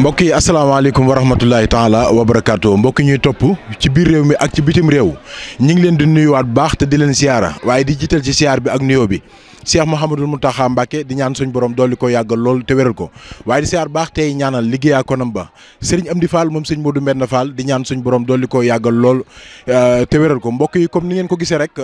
mbokk yi asalaamaaleykum wa rahmatulahi taala wa barakaatu mbokk ñuy topp ci biir réew mi ak ci bitim réew ñu ngi leen di nuyuwaat baax te di leen siyaara waaye di jiital ci siyaar bi ak nuyoo bi Cheikh Mouhamadul Mountakha Mbacké di ñaan suñ borom dolli ko yàggal lool te wéral ko waaye di siyaar baax tey ñaanal liggéeyaa konam ba Serigne Amdi Fall moom sëñ Modou Mbène Fall di ñaan suñ borom dolli ko yàggal lool te wéral ko mbokk yi comme ni ngeen ko gisee rek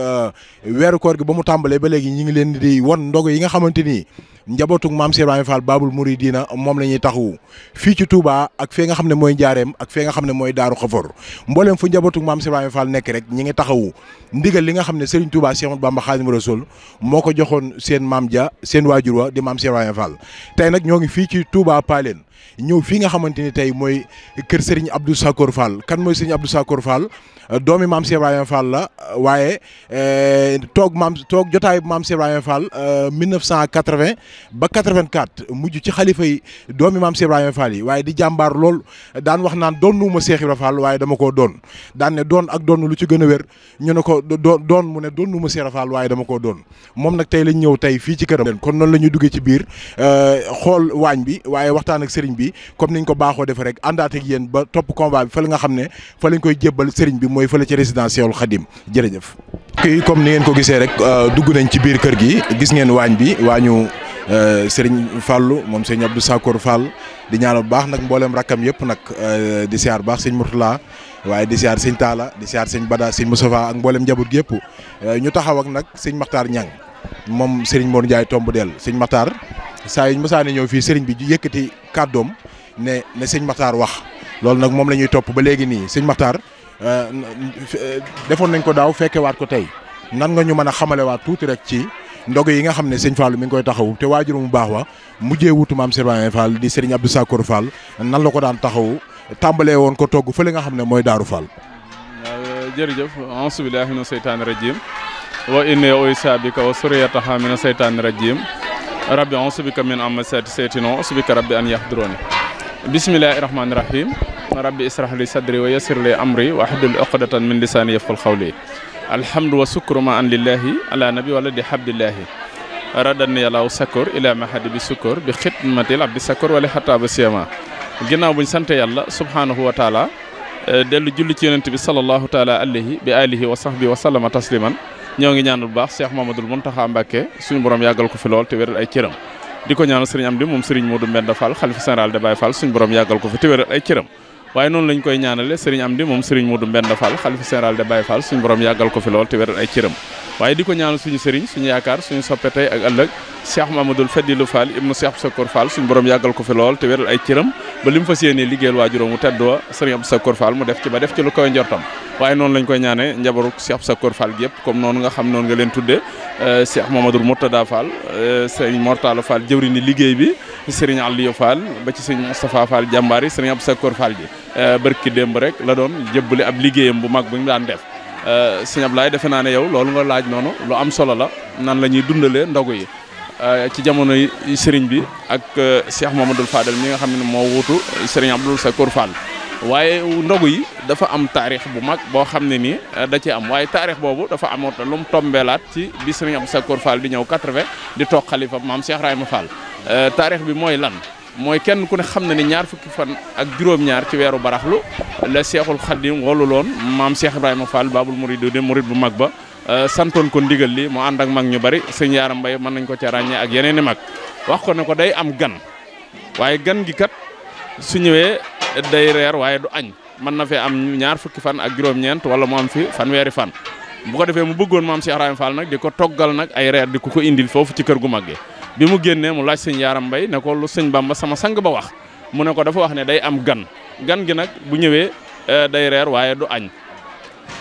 weeru koor gi ba mu tàmbalee ba léegi ñi ngi leen di won ndogu yi nga xamante ni njabootug maam Cheikh Ibrahima Fall Babul Mouridina moom la ñuy taxawu fii ci Touba ak fee nga xam ne mooy Njaareem ak fee nga xam ne mooy Daaru Xafor mbooleem fu njabootug maam Cheikh Ibrahima Fall nekk rek ñi ngi taxawu ndigal li nga xam ne Serigne Touba Cheikh Bamba Khadimu Rasul moo ko joxoon seen maam ja seen waajur wa di maam Cheikh Ibrahima Fall tey nag ñoo ngi fii ci Touba Paleen ñëw fii nga xamante ni tey mooy kër Serigne Abdou Sakor Fall kan mooy Serigne Abdou Sakor Fall doomi maam Cheikh Ibrahima Fall la waaye toog jotaay maam Cheikh Ibrahima Fall 1980 ba 84 mujj ci xalifa yi doomi maam Cheikh Ibrahima Fall yi waaye di jàmbaar lool daan wax naan doonuma Cheikh Ibrahima Fall waaye dama koo doon daan ne doon ak doon lu ci gën a wér ñu ne ko doon mu ne doonuma Cheikh Ibrahima Fall waaye dama koo doon moom nag tey lañ ñëw tey fii ci këram kon noonu la ñuy duggee ci biir xool waañ bi waaye waxtaan ak sëriñ bi comme niñ ko baaxoo defee rek àndaat ak yéen ba topp combat bi fa la nga xam ne fa lañ koy jébbal sëriñ bi mooy fële ci résidence Cheikhoul Khadim jërëjëf. kii comme ni ngeen ko gisee rek dugg nañ ci biir kër gi gis ngeen waañ bi waañu Serigne Fallou moom sëñ Abdou Sakor Fall di ñaanal bu baax nag mboolem rakkam yëpp nag di siyaar baax sëñ Mourtala waaye di siyaar sëñ Talla di siyaar sëñ Bada sëñ Moustapha ak mboolem njaboot gi yëpp ñu taxaw ak nag sëñ Makhtar Niang moom Serigne Mor Ndiaye tomb del sëñ Makhtar saa yu ñu mësaane ñëw fii Serigne bi yëkkati kàddoom ne sëñ Makhtar wax loolu nag moom la ñuy topp ba léegi nii sëñ Makhtar defoon nañ ko daaw fekkewaat ko tey nan nga ñu mën a xamalewaat tuuti rek ci ndog yi nga xam ne sëñ Fall mi ngi koy taxawu te waajur mu baax wa mujjee wutu maam Cheikh Ibrahima Fall di Serigne Abdou Sakor Fall nan la ko daan taxawu tàmbalee woon ko togg fële nga xam ne mooy Daaru Fall. jërëjëf auzu billaahi mina seytaani rajiim wa inni u'iizuha bika wa zurriyyatahaa mina seytaani rajiim rabbi auzu bika min hamazaati sayaatiin wa auzu bika rabbi an yahduruun bismillaahi rahmaani rahiim rabbi israh li sadri wa yassir li amri wa hlul uqdatan min lisaani yafqahu qawli alhamdu wa sukru ma an lillahi ala nabi wala di habdillahi radan yàllaaw sakor ila mahadi bi sukor bi xidmatil abdi sakor wala xataa ba siyama ginnaaw buñ sante yàlla subhanahu wa taala dellu julli ci yonent bi sallallahu taala alayhi bi alihi wa sahbi wa sallama tasliman ñoo ngi ñaanal bu baax Cheikh Mamadou Mountakha Mbacké suñu borom yàggal ko fi lool te wéral ay cëram di ko ñaanal sëriñ Amdi moom sëriñ Modou Mbène Fall xalifa général de Baye Fall suñu borom yàggal ko fi te wéral ay cëram waaye noonu lañ koy ñaanale sëriñ Amdi moom sëriñ Modou Mbène Fall xalifa général de Baye Fall suñu borom yàggal ko fi lool te wéral ay cëram waaye di ko ñaanal suñu sëriñ suñu yaakaar suñu soppe tey ak ëllëg Cheikh Mamadou Fadilou Fall ibnu Cheikh Sakor Fall suñu borom yàggal ko fi lool te wéral ay cëram ba li mu fas yéenee liggéeyal waajuróom mu teddoo sëriñ Abdou Sakor Fall mu def ci lu koy njortam waaye noonu lañ koy ñaane njabaru Cheikh Sakor Fall gi yëpp comme noonu nga xam noonu nga leen tuddee Cheikh Mamadou Mourtada Fall sëriñ Mortala Fall jëwri ni liggéey bi sëriñ Aliou Fall ba ci sëriñ Moustapha Fall jàmbaari sëriñ Abdou Sakor Fall ji barki démb rek la doon jébbali ab liggéeyam bu mag bu ñu daan def sëñ Ablaye defe naa ne yow loolu nga laaj noonu lu am solo la nan la ñuy dundalee ndogu yi ci jamono yi sëriñ bi ak Cheikh Mamadou Fadel mi nga xam ne moo wuutu sëriñ Abdou Sakor Fall waaye ndogu yi dafa am taarix bu mag boo xam ne nii da ci am waaye taarix boobu dafa amoon lu mu tombeelaat ci bi sëriñ Abdou Sakor Fall di ñëw 80 di toog xalifa maam Cheikh Ibrahima Fall taarix bi mooy lan mooy kenn ku ne xam na ni ñaar fukki fan ak juróom-ñaar ci weeru baraxlu la Cheikhul Khadim woluloon maam Cheikh Ibrahima Fall Babul Mouridina murid bu mag ba santoon ko ndigal li mu ànd ak mag ñu bari sëñ Yaaram Mbay mën nañ ko ca ràññee ak yeneen i mag wax ko ne ko day am gan waaye gan gi kat su ñëwee day reer waaye du añ mën na fee am ñaar fukki fan ak juróom-ñeent wala mu am fi fanweeri fan bu ko defee mu bëggoon maam Cheikh Ibrahima Fall nag di ko toggal nag ay reer di ko indil foofu ci kër gu mag gi bi mu génnee mu laaj sëñ Yaaram Mbay ne ko lu sëñ Bamba sama sang ba wax mu ne ko dafa wax ne day am gan gi nag bu ñëwee day reer waaye du añ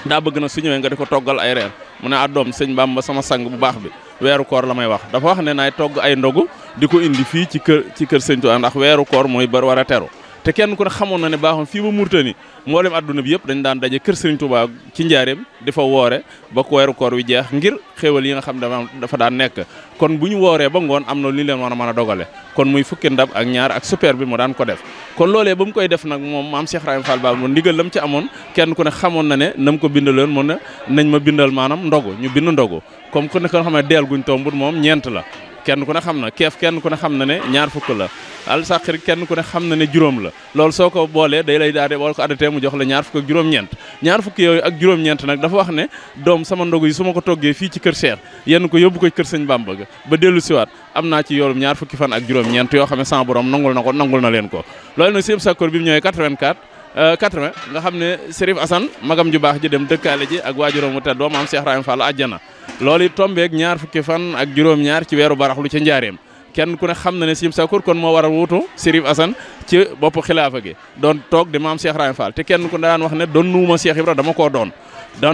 daa bëgg na su ñëwee nga di ko toggal ay reer mu ne doom sëñ Bamba sama sang bu baax bi weeru koor la may wax dafa wax ne naay togg ay ndogu di ko indi fii ci kër sëñ Tuubaa ndax weeru koor mooy bër war a teru te kenn ku ne xamoon na ne baaxoon fii ba Mauritanie mboolem adduna bi yëpp dañ daan daje kër Serigne Touba ci njaareem di fa woore ba ko weeru koor wi jeex ngir xéewal yi nga xam dafa daan nekk kon bu ñu wooree ba ngoon am na li leen war a mën a dogale kon muy fukki ndab ak ñaar ak super bi mu daan ko def kon loolee ba mu koy def nag moom maam Cheikh Ibrahima Fall Babou ndigal lam ci amoon kenn ku ne xamoon na ne nam ko bindaloon mu ne nañ ma bindal maanaam ndogu ñu bind ndogu comme ku ne ko xam ne deel guñ tombut moom ñeent la kenn ku ne xam na keef kenn ku ne xam na ne ñaar fukk la alsaqir kenn ku ne xam na ne juróom la loolu soo ko boolee day lay daal de boo ko addatee mu jox la ñaar fukk ak juróom-ñeent ñaar fukk yooyu ak juróom-ñeent nag dafa wax ne doom sama ndogu yi su ma ko toggee fii ci kër Cheikh yenn ko yóbbu ko kër sëñ Bamba ga ba dellu siwaat am naa ci yoolum ñaar fukki fan ak juróom-ñeent yoo xam ne sama borom nangul na ko nangul na leen ko loolu nag sëñ Sakkoor bi mu ñëwee 80 nga xam ne Serif Assane magam ju baax ji dem dëkkaale ji ak waajuram mu tedd doom am Cheikh Rahim Fall àjjana loolu tombeeg ñaar fukki fan ak juróom-ñaar ci weeru baraxlu ca njaareem kenn ku ne xam na ne Sëñ Sakkoor kon moo war a wuutu Serif Assane ci bopp xilaafa gi doon toog di maam Cheikh Rahim Fall te kenn ku ne daan wax ne doon nuuma Cheikh Ibra dama koo doon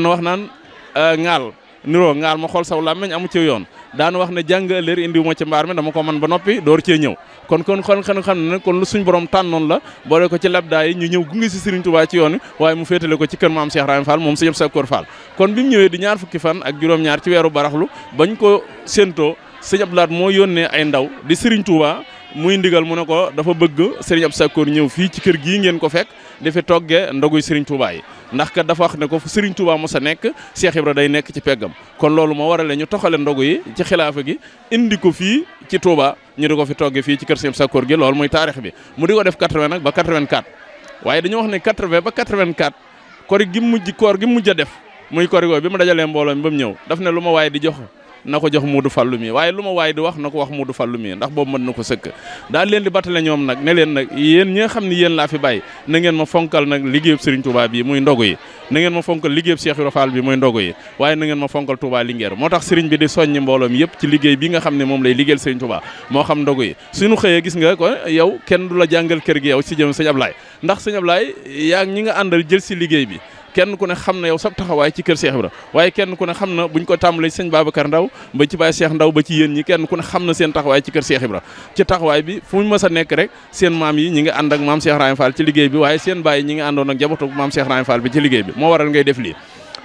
wax naan ŋaal niroo ŋaal ma xool saw làmmeñ amu ci yoon daan wax ne jàng leer indiwu ma ci mbaar mi dama ko man ba noppi door cee ñëw kon xam ne kon lu suñ borom tànnoon la boole ko ci labdaa yi ñu ñëw gunge si Serigne Touba ci yoon wi waaye mu féetale ko ci kër maam Cheikh Rahim Fall moom Sëñ Sakkoor Fall kon bi mu ñëwee di ñaar fukki fan ak juróom-ñaar ci weeru baraxlu bañ ko séentoo Sëñ Abdou Lahad moo yónnee ay ndaw di Serigne Touba muy ndigal mu ne ko dafa bëgg Serigne Abdou Sakkoor ñëw fii ci kër gii ngeen ko fekk di fi toggee ndoguy Serigne Touba yi ndax kat dafa wax ne ko fu Serigne Touba mos a nekk Cheikh Ibra day nekk ci peggam kon loolu moo warale ñu toxale ndogu yi ci xilaafa gi indi ko fii ci Touba ñu di ko fi toggee fii ci kër Sëñ Sakkoor gi loolu mooy taarix bi mu di ko def 80 nag ba 84 waaye dañoo wax ne 80 ba 84 koor gi mujj a def muy koor googu bi mu dajalee mbooloo mi ba mu ñëw daf ne lu ma waaye di jox na ko jox Modou Fallou mi waaye lu ma waay di wax na ko wax Modou Fallou mi ndax boobu mën na ko sëkk daal leen di battale ñoom nag ne leen nag yéen ñi nga xam ne yéen laa fi bàyyi na ngeen ma fonkal nag liggéeyub Serigne Touba bi muy ndogu yi na ngeen ma fonkal liggéeyub Cheikh Ibra Fall bi muy ndogu yi waaye na ngeen ma fonkal Touba Linguère moo tax Serigne bi di soññi mbooloom yëpp ci liggéey bi nga xam ne moom lay liggéeyal Serigne Touba moo xam ndogu yi suñu xëyee gis nga ko yow kenn du la jàngal kër gi yow si jëm Sëñ Ablaye ndax Sëñ Ablaye yaa ñi nga àndal jël si liggéey bi kenn ku ne xam na yow sab taxawaay ci kër Cheikh Ibra waaye kenn ku ne xam na buñ ko tàmbalee sëñ Babacar Ndaw ba ci Baye Cheikh Ndaw ba ci yéen ñi kenn ku ne xam na seen taxawaay ci kër Cheikh Ibra ci taxawaay bi fu mu mës a nekk rek seen maam yi ñi ngi ànd ak maam Cheikh Rahim Fall ci liggéey bi waaye seen baay ñi ngi àndoon ak jabatu maam Cheikh Rahim Fall bi ci liggéey bi moo waral ngay def lii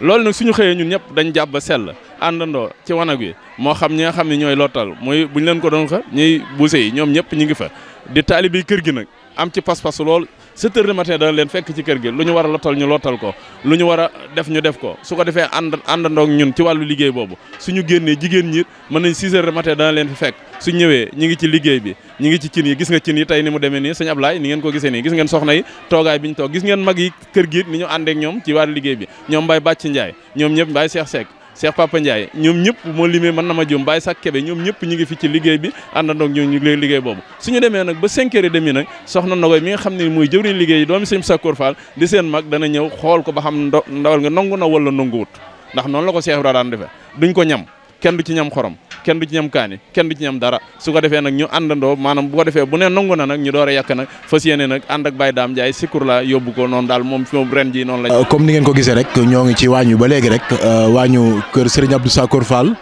loolu nag suñu xëyee ñun ñëpp dañ jàpp ba sell àndandoo ci wanag wi moo xam ñi nga xam ne ñooy lottal muy buñ leen ko doon xa ñuy buuse yi ñoom ñëpp ñi ngi fa di taalibi kër gi nag am ci pas-pas lool 7 heures du matin dana leen fekk ci kër gi lu ñu war a lottal ñu lottal ko lu ñu war a def ñu def ko su ko defee àndandoog ñun ci wàllu liggéey boobu suñu génnee jigéen ñi mën nañ 6 heures du matin dana leen fi fekk su ñëwee ñi ngi ci liggéey bi ñi ngi ci cin yi gis nga cin yi tey ni mu demee nii sëñ Ablaye ni ngeen ko gisee nii gis ngeen soxna yi toogaay bi ñu toog gis ngeen mag yi kër gi ni ñu àndeek ñoom ci wàllu liggéey bi ñoom Mbaye Bàcc Ndiaye ñoom ñëpp Mbaye Cheikh Seck Cheikh Papa Ndiaye ñoom ñëpp moo limee mën na ma jum Baye Sak Kebe ñoom ñëpp ñu ngi fi ci liggéey bi àndandoog ñu liggéey boobu suñu demee nag ba 5h30 nag soxna Nogoy mi nga xam ne muy jëwriñ liggéey yi doomi Sëñ Sakkoor Fall di seen mag dana ñëw xool ko ba xam ndawal nga nangu na wala nanguwut ndax noonu la ko Cheikh Ibra daan defee duñ ko ñam kenn du ci ñam xorom kenn du ci ñam kaani kenn du ci ñam dara su ko defee nag ñu àndandoo maanaam bu ko defee bu ne nangu na nag ñu door a yàq nag fas yéene nag ànd ak Baye Dame Ndiaye sikkur la yóbbu ko noonu daal moom fi moom ren ji noonu la comme ni ngeen ko gisee rek ñoo ngi ci waañu ba léegi rek waañu kër Serigne Abdou Sakkoor Fall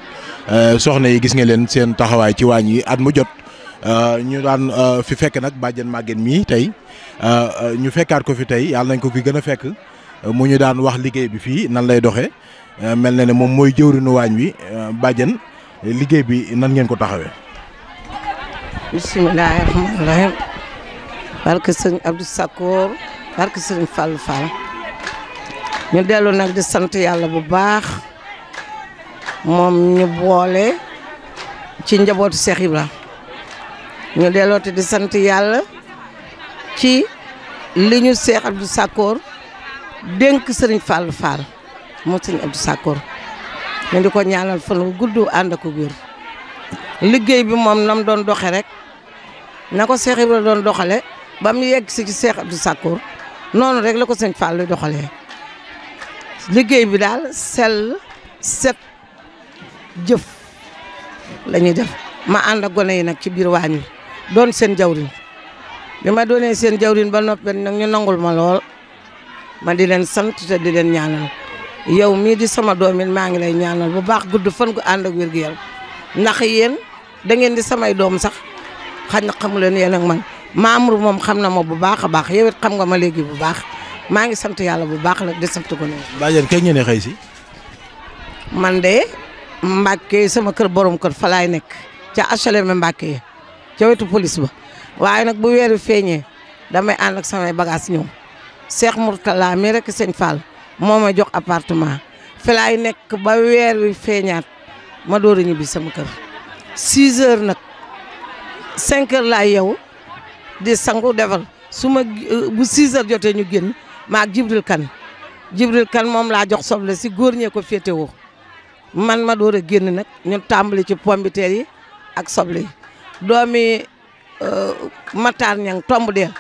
soxna yi gis nga leen seen taxawaay ci waañ yi at mu jot ñu daan fi fekk nag bàjjen màggen mii tey ñu fekkaat ko fi tey yàlla nañ ko fi gën a fekk mu ñu daan wax liggéey bi fii nan lay doxee mel na ne moom mooy jëwrinu waañ wi bàjjen liggéey bi nan ngeen ko taxawee. bisimilah rahmaani rahim barke sëñ Abdou Sakkoor barke sëñ Fall Fall ñu dellu nag di sant yàlla bu baax moom ñu boole ci njabootu Cheikh Ibra ñu delloote di sant yàlla ci li ñu Cheikh Abdou Sakkoor dénk sëriñ Fall Fall moom sëñ Abdou Sakkoor ñu di ko ñaanal fan wu gudd ànd ak wér liggéey bi moom nam doon doxe rek na ko Cheikh Ibra doon doxale ba mu yegg si ci Cheikh Abdou Sakkoor noonu rek la ko sëñ Fall doxalee liggéey bi daal sell set jëf la ñuy def ma ànd ak gone yi nag ci biir waañ wi doon seen jawrin bi ma doonee seen jawrin ba noppi nag ñu nangul ma lool ma di leen sant te di leen ñaanal yow mii di sama doom it maa ngi lay ñaanal bu baax gudd fan gu ànd ak wér gu yaram ndax yéen da ngeen di samay doom sax xañ na xamu leen yéen ak man Mamour moom xam na ma bu baax a baax yow it xam nga ma léegi bu baax maa ngi sant yàlla bu baax nag di sant ko ne. bàjjen kay ngeen xëy si. man de Mbàkke sama kër borom kër fa laay nekk ca HLM Mbàkke ca wetu police ba waaye nag bu weeru feeñee damay ànd ak samay bagage ñëw Cheikh Mourtala mi rek sëñ Fall moo ma jox appartement fi laay nekk ba weer wi feeñaat ma door a ñibbi sama kër 6 heures nag 5 heures laay yeewu di sangu defal su ma bu 6 heures jotee ñu génn maa ak Jibril Kan moom laa jox soble si góor ñee ko féetewoo man ma door a génn nag ñu tàmbali ci pombiteer yi ak soble yi doomi Matar Ñang tomb deel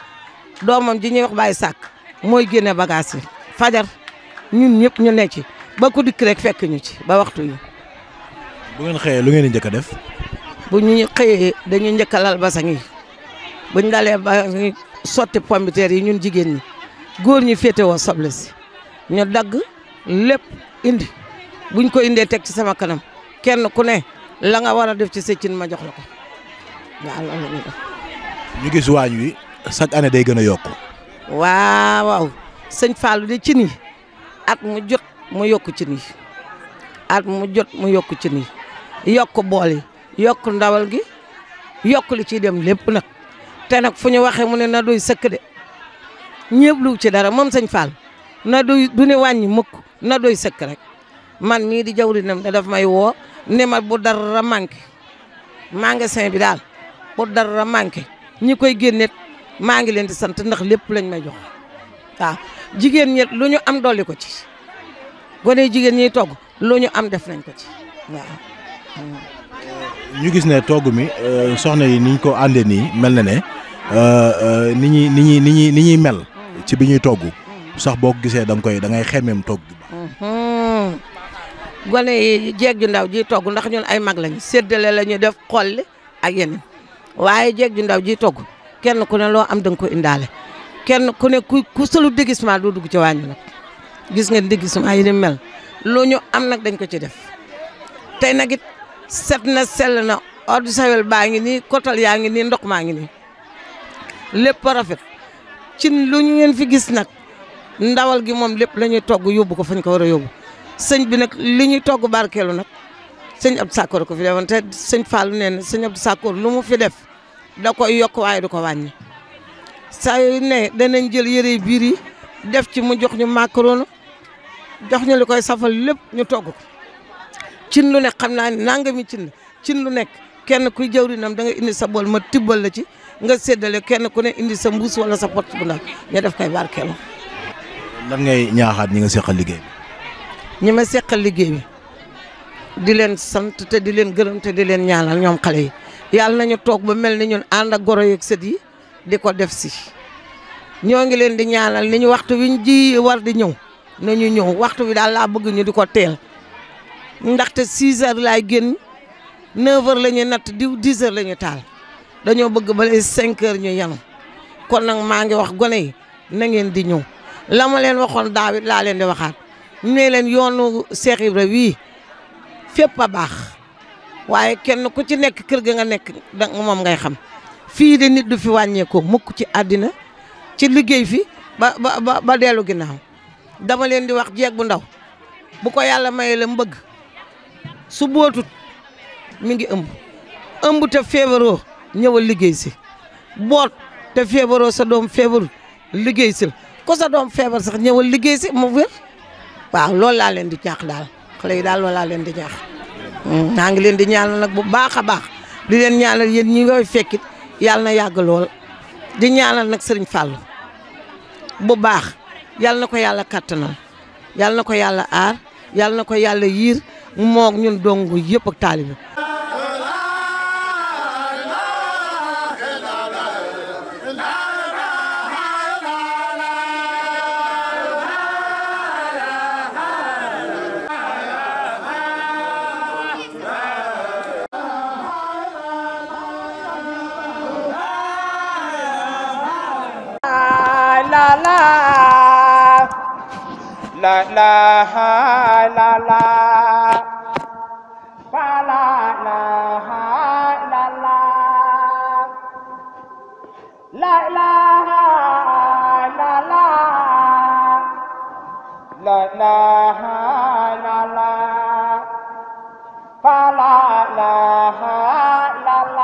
doomam ji ñuy wax Baye Sàkk mooy génne bagage yi fajar ñun ñëpp ñu ne ci ba ku dikk rek fekk ñu ci ba waxtu yi. bu ngeen xëyee lu ngeen di njëkk a def. bu ñu xëyee dañuy njëkk a lal basang yi buñ dalee ba sotti pombiteer yi ñun jigéen ñi góor ñi féetewoo soble si ñu dagg lépp indi buñ ko indee teg ci sama kanam kenn ku ne la nga war a def ci sëccin ma jox la ko waaw loolu la ñuy def. ñu gis waañ wi chaque année day gën a yokku. waaw sëñ Fallou de cin yi at mu jot mu yokk cin yi at mu jot mu yokk cin yi yokk bool yi yokk ndawal gi yokk li ciy dem lépp nag te nag fu ñu waxee mu ne na doy sëkk de ñëpp lu ci dara moom sëñ Fall na doy du ne wàññi mukk na doy sëkk rek man mii di jawrinam da daf may woo ne ma bu dara manqué magasin bi daal bu dara manqué ñi koy génnet maa ngi leen di sant ndax lépp lañ may jox waaw jigéen ñi lu ñu am dolli ko ci gone jigéen ñiy togg lu ñu am def nañ ko ci waaw. ñu gis ne togg mi soxna yi niñ ko àndee nii mel na ne ni ñuy mel ci bi ñuy togg sax boo ko gisee da ngay xemmeem togg bi. gone yi jeeg ju ndaw ji togg ndax ñun ay mag lañu séddale la ñu def xolli ak yeneen waaye jeeg ju ndaw ji togg kenn ku ne loo am da nga ko indaale kenn ku ne ku solu déguisement doo dugg ci wàññi nag gis ngeen déguisement yi ni mel lu ñu am nag dañ ko ci def tey nag it set na sell na eau de Javel baa ngi nii kotal yaa ngi nii ndox maa ngi nii lépp rafet ci lu ñu ngeen fi gis nag ndawal gi moom lépp la ñuy togg yóbbu ko fañ ko war a yóbbu sëñ bi nag li ñuy togg barkeelu nag sëñ Abdou Sakkoor ko fi defoon te sëñ Fallou nee na sëñ Abdou Sakkoor lu mu fi def da koy yokk waaye du ko wàññi saa yu ne danañ jël yëre biir yi def ci mu jox ñu macaroni jox ñu li koy safal lépp ñu togg ko cin lu nekk xam naa ne nangami cin lu nekk kenn kuy jawrinam da nga indi sa bool ma tibbal la ci nga séddale kenn ku ne indi sa mbuus wala sa pot bu ndaw ñu def koy barkeelu. lan ngay ñaaxaat ñi nga seqal liggéey bi. ñi ma seqal liggéey bi di leen sant te di leen gërëm te di leen ñaanal ñoom xale yi yàlla nañu toog ba mel ni ñun ànd ak goro yeeg sët yi di ko def si ñoo ngi leen di ñaanal ni ñu waxtu wi ñu ji war di ñëw nañu ñëw waxtu bi daal laa bëgg ñu di ko teel ndaxte 6 heures laay génn 9 heures la ñuy natt diw 10 heures la ñuy taal dañoo bëgg ba les 5 heures ñu yanu kon nag maa ngi wax gone yi na ngeen di ñëw la ma leen waxoon daaw it laa leen di waxaat ne leen yoonu Cheikh Ibra wii fépp a baax waaye kenn ku ci nekk kër ga nga nekk da moom ngay xam fii de nit du fi wàññeekoo mukk ci àddina ci liggéey fi ba dellu ginnaaw dama leen di wax jeeg bu ndaw bu ko yàlla mayee la mbëgg su bootut mi ngi ëmb te feebaroo ñëwal liggéey si boot te feebaroo sa doom feebarut liggéey si ko sa doom feebar sax ñëwal liggéey si mu wér waaw loolu laa leen di ñaax daal xale yi daal loolu laa leen di ñaax maa ngi leen di ñaanal nag bu baax a baax di leen ñaanal yéen ñi ngay fekkit yàlla na yàgg lool di ñaanal nag Serigne Fallou bu baax yàlla na ko yàlla kattanal yàlla na ko yàlla aar yàlla na ko yàlla yiir moog ñun dong yëpp ak taalibe la la la la fa la la la la la la la la la la la la fa la la la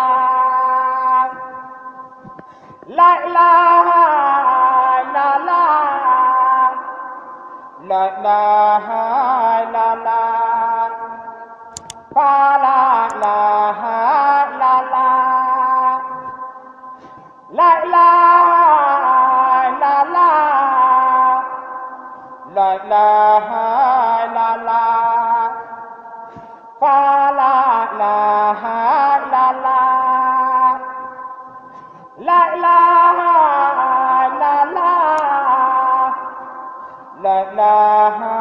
la la la la la la la fa la la la ilaha illallah fa la ilaha illallah la ilaha illallah la ilaha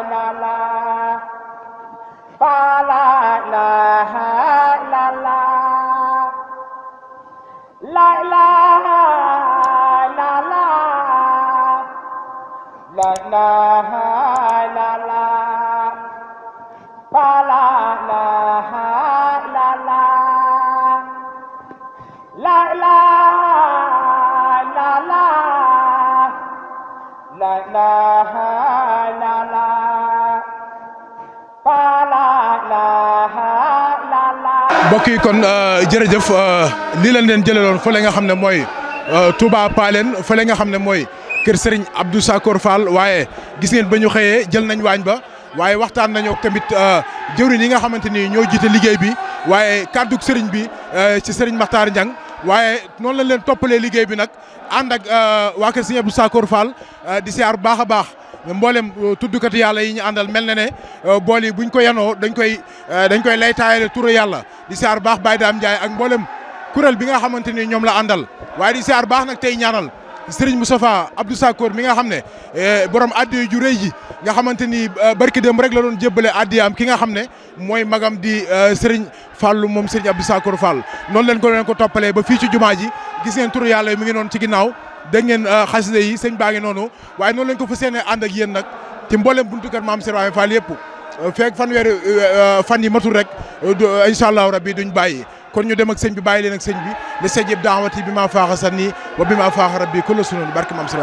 illallah fa la ilaha illallah la ilaha illallah la ilaha illallah fa la ilaha illallah la ilaha illallah la ilaha illallah fa la ilaha illallah. mbokk yi kon jërëjëf lii lañ leen jëleloon fële nga xam ne mooy Touba Palen fële nga xam ne mooy kër Serigne Abdou Sakor Fall waaye gis ngeen ba ñu xëyee jël nañ waañ ba waaye waxtaan nañoo tamit jëwriñ yi nga xamante ni ñoo jiite liggéey bi waaye kàddug Serigne bi ci Serigne Makhtar Niang waaye noonu lañ leen toppalee liggéey bi nag ànd ak waa kër Serigne Abdou Sakor Fall di siyaar bu baax a baax mboolem tuddukati yàlla yi ñu àndal mel na ne bool yi buñ ko yanoo dañ koy lay taayale turu yàlla di siyaar baax Baye Dame Ndiaye ak mboolem kuréel bi nga xamante ni ñoom la àndal waaye di siyaar baax nag tey ñaanal Serigne Moustapha Abdou Sakor mi nga xam ne borom addiya ju rëy ji nga xamante ni barki dem rek la doon jébbale addiyaam ki nga xam ne mooy magam di Serigne Fallou moom Serigne Abdou Sakor Fall noonu leen ko toppalee ba fii ci jumaa ji gis ngeen turu yàlla mi ngi noonu ci ginnaaw dégg ngeen xasida yi sëñ baa ngi noonu waaye noonu lañ ko fas yéene ànd ak yéen nag ci mboolem buntu kër maam Serigne Fall yëpp feek fanweeri fan yi matul rek incha allahu rabbi duñ bàyyi kon ñu dem ak sëñ bi bàyyi leen ak sëñ bi le sajib daawati bi maa faaxa sanni wa bi maa faaxa rabbi kullu sunan barke maam Serigne